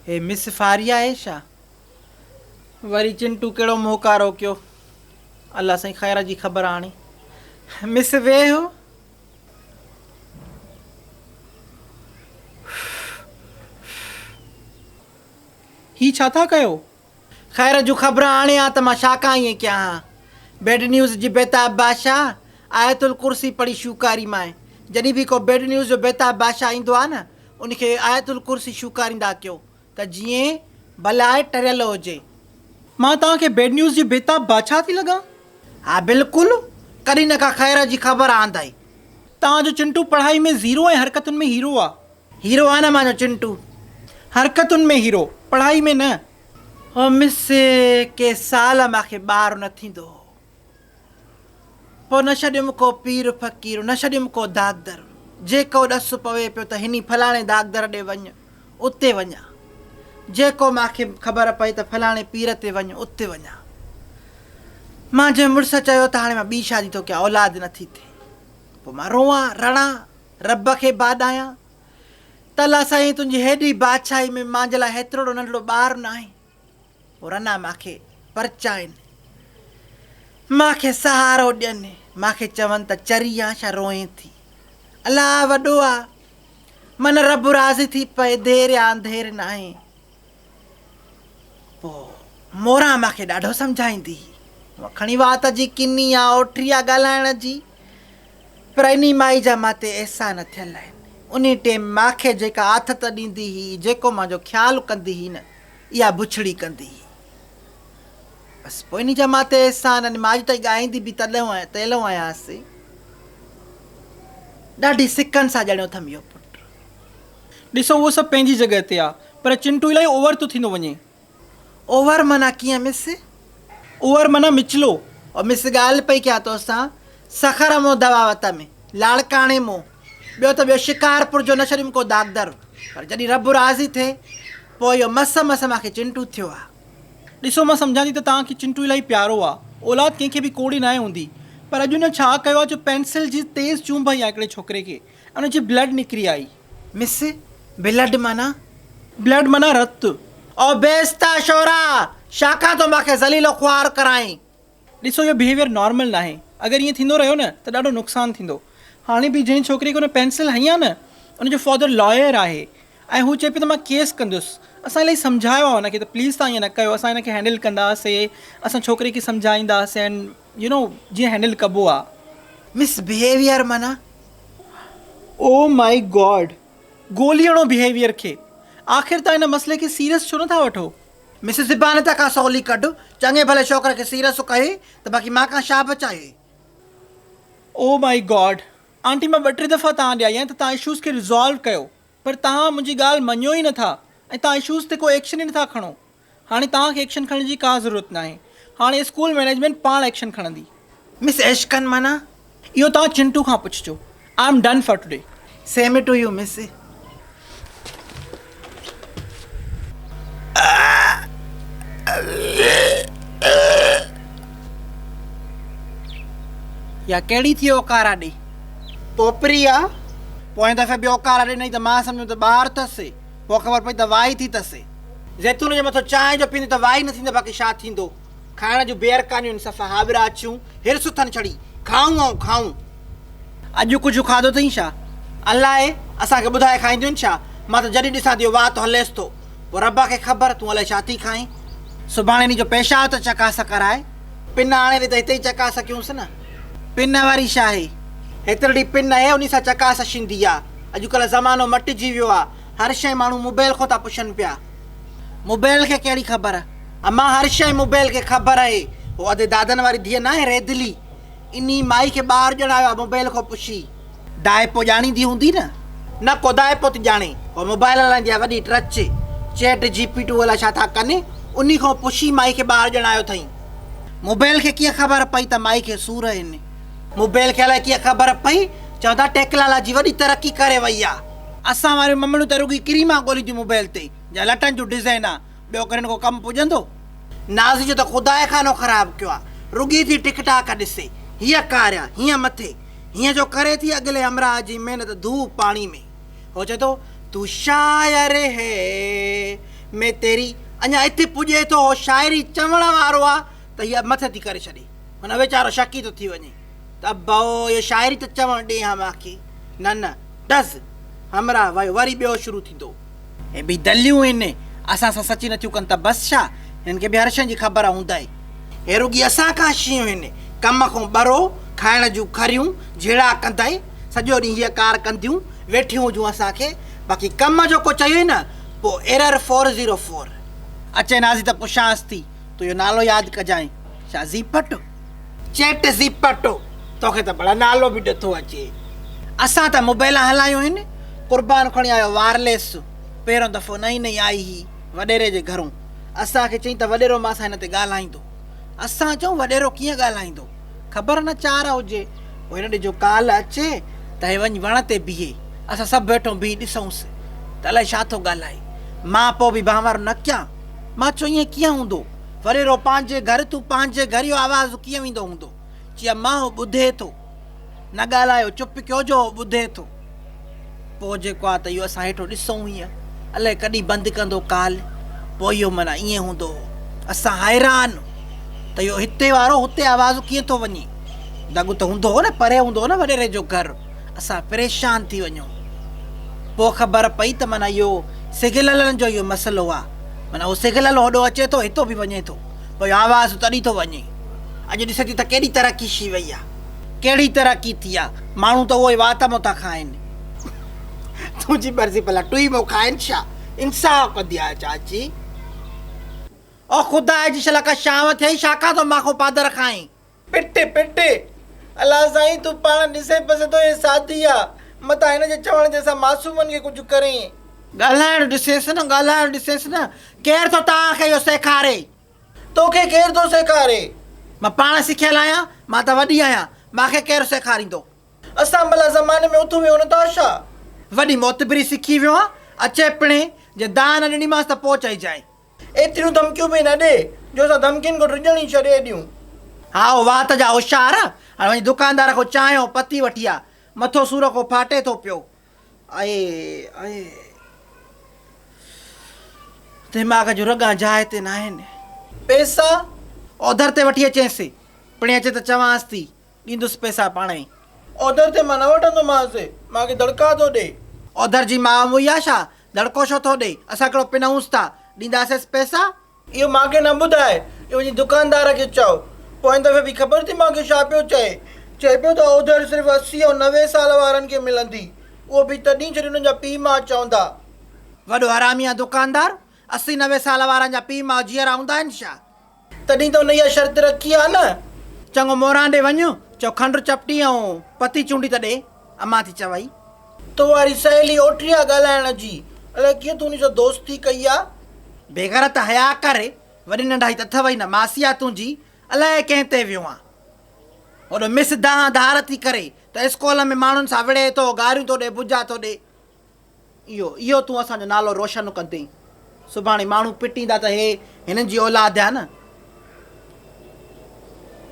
هي مس فاريا آهي ڇا؟ وري چنٽو ڪهڙو منهن ڪارو ڪيو. الله سائين خير جي خبر آڻي. مس ويهه. هي ڇا ٿا ڪيو؟ خير جون خبران آڻي ها ته مان ڇا کان ائين ڪيان ها. بيڊ نيوز جي بيتاب بادشاهه آيت الڪرسي پڙهي شوڪاري مانء. جڏهن به ڪو بيڊ نيوز جو بيتاب بادشاهه ايندو آ نه ان کي آيت الڪرسي شوڪاريندا ڪيو ته جيئن بلاء ٽريل هجي. مان توهان کي بيڊ نيوز جي بيتاب بادشاهه ٿي لڳان؟ ها بلڪل، ڪڏهن نه ڪا خير جي خبر آندائي. توهان جو چنٽو پڙهائي ۾ زيرو ۽ حرڪتن ۾ هيرو آ. هيرو آ نه مانجو چنٽو. حرڪتن ۾ هيرو، پڙهائي ۾ نه. او مس ڪي سال ماکي ٻار نه ٿيندو هو. پوء نه ڇڏيم ڪو پير فقير، نه ڇڏيم ڪو داغدر. جيڪو ڏس پوي پيو ته هني فلاڻي داغدر ڏي وڃ، اتي وڃان. جيڪو ماکي خبر پئي ته فلاڻي پير تي وڃ، اتي وڃان. مانجي مڙس چيو ته هاڻي مان ٻي شادي ٿو ڪيان، اولاد نٿي ٿئي. پوء مان روئان، رڙان. رب کي ٻاڏايان ته الله سائين تنهنجي هيڏي بادشاهي ۾ مانجي لاء هيتروڙو ننڍڙو ٻار ناهي. پوء رنا مانکي پرچائين، مانکي سهارو ڏين، مانکي چون ته چري آن ڇا روئين ٿي. الله وڏو آ، من رب راضي ٿي پئي، دير يا انڌير ناهي. پوء موران مان کي ڏاڍو سمجهائيندي هئي. هونء کڻي وات جي ڪني آ، اوٺري آ ڳالهائڻ جي، پر انهي مائي جا مان تي احسان ٿيل آهن. انهي ٽيم مان کي جيڪا آٿت ڏيندي هئي، جيڪو مان جو خيال ڪندي هئي نه، اها بڇڙي ڪندي هئي. بس پوء انهي جا مان تي احسان آهن. مان اڄ تائين ڳائيندي به تڏهن تيلهون آهيانس. ڏاڍي سڪن سان ڄڻيو اٿم اهو پٽ. ڏسو اهو سڀ پنهنجي جڳهه تي آ پر چنٽو الائي اوور ٿو ٿيندو وڃي. اوور معنيٰ ڪيئن مس؟ اوور معنيٰ مچلو. او مس ڳالهه پئي ڪيان توسان، سکر مون دوا وتم، لاڙڪاڻي مون، ٻيو ته ٻيو شڪارپور جو نه ڇڏيم ڪو داغدر، پر جڏهن رب راضي ٿئي پوء اهو مس مس مان کي چنٽو ٿيو آ. ڏسو مان سمجهان ٿي ته توهان کي چنٽو الائي پيارو آ، اولاد ڪنهن کي به ڪوڙي ناهي هوندي، پر اڄ هن ڇا ڪيو آ جو پينسل جي تيز چونب هنئي آ هڪڙي ڇوڪري کي ۽ ان جي بلڊ نڪري آئي. مس، بلڊ معنيٰ؟ بلڊ معنيٰ رت. او بيستا شورا! شاکان ٿو مان کي ذليل و خوار ڪرائين. ڏسو اهو بهيويئر نارمل ناهي، اگر ائين ٿيندو رهيو نه ته ڏاڍو نقصان ٿيندو. هاڻي به جنهن ڇوڪري کي ان پينسل هنئي آ نه ان جو فادر لائير آهي ۽ هو چئي پيو ته مان ڪيس ڪندس. اسان الائي سمجهايو آ هن کي ته پليز توهان ائين نه ڪيو اسان هن کي هينڊل ڪنداسي، اسان ڇوڪري کي سمجهائينداسين اينڊ يو نو جيئن هينڊل ڪبو آ. مس بهيويئر معنيٰ؟ او مائي گاڊ! گولي هڻو بهيويئر کي. آخر توهان هن مسئلي کي سيريس ڇو نٿا وٺو؟ مس زبان تان ڪا سولي ڪڍ، چڱي ڀلي ڇوڪر کي سيريس ڪهي ته باقي مان کان شا بچائي. او مائي گاڊ! آنٽي مان ٻه ٽي دفعا توهان ڏي آئي آهيان ته توهان اشوز کي ريزالو ڪيو پر توهان منهنجي ڳالهه مڃيو ئي نٿا ۽ توهان اشوز تي ڪو ايڪشن ئي نٿا کڻو. هاڻي توهان کي ايڪشن کڻڻ جي ڪا ضرورت ناهي. هاڻي اسڪول مئنيجمينٽ پاڻ ايڪشن کڻندي. مس ايشڪن معنيٰ؟ اهو توهان چنٽو کان پڇجو. I am done for today. Same to you miss. اها ڪهڙي ٿي اوڪارا ڏي؟ پوپري آ. پوئين دفعي به اوڪارا ڏنئي ته مان سمجهيم ته ٻار اٿس. پوء خبر پئي ته وائي ٿي تسي. زيتون جي مٿو چانهه جو پيئندي ته وائي نه ٿيندي باقي ڇا ٿيندو. کائڻ جون بيعرڪانيون آهن صفا هاٻرا اڇيون حرص اٿن ڇڙي کائون ۽ کائون. اڄ ڪجهه کاڌو اٿئي ڇا؟ الائي اسان کي ٻڌائي کائينديون ڇا؟ مان ته جڏهن ڏسان ٿي اهو وات هليس ٿو. پوء رب کي خبر تون الائي ڇا ٿي کائين. سڀاڻي ڏينهن جو پيشاب ته چڪاس ڪرائي. پن آڻي ڏي ته هتي ئي چڪاس ڪيونس نه. پن واري ڇا آهي؟ هيترڙي پن اهي انهي سان چڪاس شيندي آ. اڄڪلهه زمانو مٽجي ويو آ. هر شيء ماڻهو موبائل کان ٿا پڇن پيا. موبائل کي ڪهڙي خبر؟ امان هر شيء موبائل کي خبر اهي. هو ادي دادن واري ڌيء ناهي ريدلي. انهي مائي کي ٻار ڄڻايو آ موبائل کان پڇي. دائپو ڄاڻيندي هوندي نه؟ نه ڪو دائپو ٿي ڄاڻي. هو موبائل هلائيندي آ وڏي ٽرچ. چيٽ جي پي ٽو الائي ڇا ٿا ڪن. انهي کان پڇي مائي کي ٻار ڄڻايو اٿئين. موبائل کي ڪيئن خبر پئي ته مائي کي سور آهن. موبائل کي الائي ڪيئن خبر پئي. چون ٿا ٽيڪنالاجي وڏي ترقي ڪري وئي آ. اسان واريون ممڻيون ته رڳي ڪريما ڳولينديون موبائل تي جا لٽن جون ڊزائينا ٻيو ڪرين ڪو ڪم پڄندو. نازي جو ته خدائي خانو خراب ڪيو آ رڳي ٿي ٽڪ ٽاڪ ڏسي هيء ڪاريا هيئن مٿي هيئن جو ڪري ٿي اڳلي همراهه جي محنت ڌوء پاڻي ۾ هو چئي ٿو تو شاعر هي مين تيري اڃا اتي پڄي ٿو هو شاعري چوڻ وارو آ ته هيء مٿي ٿي ڪري ڇڏي. هن ويچارو شڪي ٿو ٿي وڃي ته ابا او اهو شاعري ته چوڻ ڏي ها مان کي. نه نه ڊز همراهه ويو وري ٻيو شروع ٿيندو. هي به دليون آهن اسان سان سچي نٿيون ڪن ته بس ڇا هنن کي به هر شيء جي خبر هوندائي. هي رڳي اسان کان شينهن هن ڪم کان ٻرو کائڻ جون کريون جهيڙا ڪندائي سڄو ڏينهن هيء ڪار ڪنديون ويٺيون هجون اسان کي باقي ڪم جو ڪو چيوئي نه پوء ايرر 404. اچي نازي ته پڇانس ٿي تون اهو نالو ياد ڪجانء ڇا زيپٽ؟ چيٽ زيپٽ توکي ته ڀلا نالو به نٿو اچي. اسان ته موبائلان هلايون هن، قربان کڻي آيو وارليس، پهريون دفعو نئين نئين آئي هئي وڏيري جي گهرون، اسان کي چئين ته وڏيرو مان سان هن تي ڳالهائيندو. اسان چئون وڏيرو ڪيئن ڳالهائيندو، خبر نه چار هجي. پوء هن ڏي جو ڪال اچي ته هي وڃ وڻ تي بيهي، اسان سڀ ويٺون بيهي ڏسونس ته الائي ڇا ٿو ڳالهائي. مان پوء به بانور نه ڪيان، مان چيو ائين ڪيئن هوندو، وڏيرو پنهنجي گهر تون پنهنجي گهر اهو آواز ڪيئن ويندو هوندو؟ چي امان هو ٻڌي ٿو. نه ڳالهايو چپ ڪيو جو هو ٻڌي ٿو. پوء جيڪو آ ته اهو اسان هيٺو ڏسون هيئن الائي ڪڏهن بند ڪندو ڪال. پوء اهو معنيٰ ائين هوندو هو. اسان حيران ته اهو هتي وارو هتي آواز ڪيئن ٿو وڃي. دڳ ته هوندو هو نه پري هوندو هو نه وڏيري جو گهر. اسان پريشان ٿي وڃون. پوء خبر پئي ته معنيٰ اهو سگللن جو اهو مسئلو آ. معنيٰ اهو سگلل هوڏو اچي ٿو هتو به وڃي ٿو. پوء اهو آواز تڏهن ٿو وڃي. اڄ ڏسي ٿي ته ڪيڏي ترقي شي وئي آ. ڪهڙي ترقي ٿي آ. ماڻهو ته اهو ئي وات مان ٿا کائن. تنهنجي مرضي ڀلا ٽوئي مان کائن ڇا. انصاف ڪندي آ چاچي. او خدا جي شلا ڪا شام ٿئي ڇا کان ٿو مان کان پادر کائين. پٽ پٽ. الله سائين تون پاڻ ڏسين پسين ٿو هي سادي آ. متان هن جي چوڻ تي اسان معصومن کي ڪجهه ڪرين. ڳالهائڻ ڏسيس نه ڳالهائڻ ڏسيس نه. ڪير ٿو توهان کي اهو سيکاري. توکي ڪير ٿو سيکاري؟ مان پاڻ سکيل آهيان، مان ته وڏي آهيان، مان کي ڪير سيکاريندو؟ اسان ڀلا زماني ۾ اٿون ويهون نٿا ڇا؟ وڏي معتبري سکي ويو آن، اچي پڻهين، جي دانهن نه ڏنيمانس ته پوء چئجانء. ايتريون ڌمڪيون به نه ڏي، جو اسان ڌمڪين کان ڊڄڻ ئي ڇڏي ڏيون. هائو، وات جا هوشيار، هاڻي وڃي دڪاندار کان چانهه ۽ پتي وٺي آ، مٿو سور کان ڦاٽي ٿو پيو. ائي ائي دماغ جون رڳان جاء تي ناهن. پئسا اوڌر تي وٺي اچينس. پڻهين اچي ته چوانس ٿي، ڏيندس پئسا پاڻهي. اوڌر تي مان نه وٺندومانس، مان کي دڙڪا ٿو ڏي. اوڌر جي ماء موئي آ ڇا؟ دڙڪو ڇو ٿو ڏي؟ اسان ڪهڙو پنئونس ٿا، ڏينداسينس پئسا؟ اهو مان کي نه ٻڌاء، اهو وڃي دڪاندار کي چئو. پوئين دفعي به خبر اٿئي مان کي ڇا پيو چئي؟ چئي پيو ته اوڌر صرف 80 ۽ 90 سال وارن کي ملندي، اهو به تڏهن جڏهن انهن جا پيء ماء چوندا. وڏو حرامي آ دڪاندار، 80 90 سال وارن جا پيء ماء جيئرا هوندا آهن ڇا؟ تڏهن ته هن اها شرط رکي آ نه. چڱو موران ڏي وڃ، چئو کنڊ چپٽي ۽ پتي چونڊي ته ڏي، امان ٿي چوئي. تو واري سهيلي اوٺي آ ڳالهائڻ جي، الائي ڪيئن تون ان سان دوستي ڪئي آ. بيغيرت حياء ڪر، وڏي ننڍائي ته اٿوئي نه، ماسي آ تنهنجي، الائي ڪنهن تي ويو آن. هوڏو مس دانهن ڌار ٿي ڪري ته اسڪول ۾ ماڻهن سان وڙهي ٿو، گاريون ٿو ڏي، بجا ٿو ڏي. اهو، اهو تون اسان جو نالو روشن ڪندين. سڀاڻي ماڻهو پٽيندا ته هي هنن جي اولاد آ نه.